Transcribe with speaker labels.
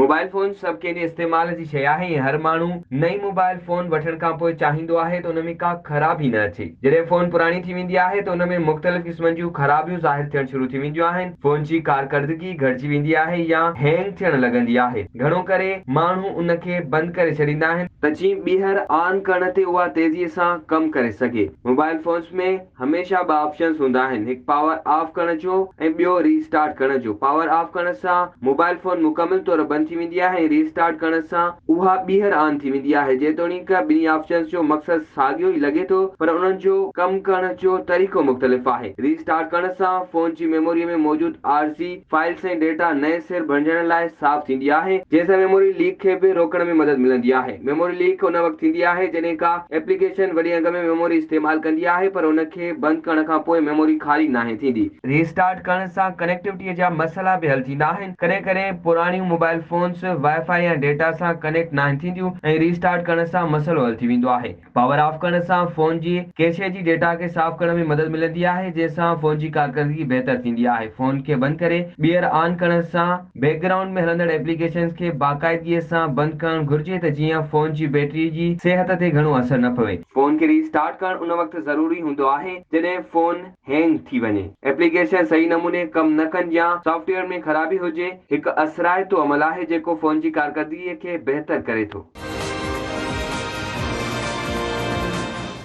Speaker 1: Mobile phone سڀ ڪنهن جي استعمال جي شيء آهي ۽ هر ماڻهو نئين موبائل فون وٺڻ کانپوء چاهيندو آهي ته ان ۾ ڪا خرابي نه اچي. جڏهن فون پراڻي ٿي ويندي آهي ته ان ۾ مختلف قسمن جون خرابيون ظاهر ٿيڻ شروع ٿي وينديون آهن. فون جي ڪارڪردگي گهٽجي ويندي آهي يا هينگ ٿيڻ لڳندي آهي. گهڻو ڪري ماڻهو ان کي بند ڪري ڇڏيندا آهن. ته جيئن ٻيهر آن ڪرڻ تي اها تيزي سان ڪم ڪري سگهي. موبائل فونز ۾ هميشه ٻه آپشنز هوندا آهن، هڪ پاور آف ڪرڻ جو ۽ ٻيو ري اسٽارٽ ڪرڻ جو. پاور آف ڪرڻ سان موبائل فون مڪمل طور بند ٿي ويندي آهي ۽ ري اسٽارٽ ڪرڻ سان اها ٻيهر آن ٿي ويندي آهي. جيتوڻيڪ ٻنهي آپشنز جو مقصد ساڳيو ئي لڳي ٿو پر انهن جو ڪم ڪرڻ جو طريقو مختلف آهي. ري اسٽارٽ ڪرڻ سان فون جي ميموري ۾ موجود عارضي فائلز ۽ ڊيٽا نئين سر ڀرجڻ لاء صاف ٿيندي آهي، جنهن سان ميموري ليڪ کي به روڪڻ ۾ مدد ملندي آهي. ميموري ليڪ ان وقت ٿيندي آهي جڏهن ڪا ايپليڪيشن وڏي انگ ۾ ميموري استعمال ڪندي آهي پر ان کي بند ڪرڻ کان پوء ميموري خالي ناهي ٿيندي. ري اسٽارٽ ڪرڻ سان ڪنيڪٽوٽي جا مسئلا به حل ٿيندا آهن. ڪڏهن ڪڏهن پراڻيون موبائل فونز وائي فائي يا ڊيٽا سان ڪنيڪٽ ناهن ٿينديون ۽ ري اسٽارٽ ڪرڻ سان مسئلو حل ٿي ويندو آهي. پاور آف ڪرڻ سان فون جي ڪيشي جي ڊيٽا کي صاف ڪرڻ ۾ مدد ملندي آهي، جنهن سان فون جي ڪارڪردگي بهتر ٿيندي آهي. فون کي بند ڪري ٻيهر آن ڪرڻ سان بيڪ گرائونڊ ۾ هلندڙ ايپليڪيشنز کي باقاعدگي سان بند ڪرڻ گهرجي ته جيئن فون جي بيٽري جي صحت تي گهڻو اثر نه پوي. فون کي ري اسٽارٽ ڪرڻ ان وقت ضروري هوندو آهي جڏهن فون هينگ ٿي وڃي، ايپليڪيشن صحيح نموني ڪم نه ڪن يا سافٽ ويئر ۾ خرابي هجي، هڪ اثرائتو عمل آهي جيڪو فون جي ڪارڪردگي کي بهتر ڪري ٿو.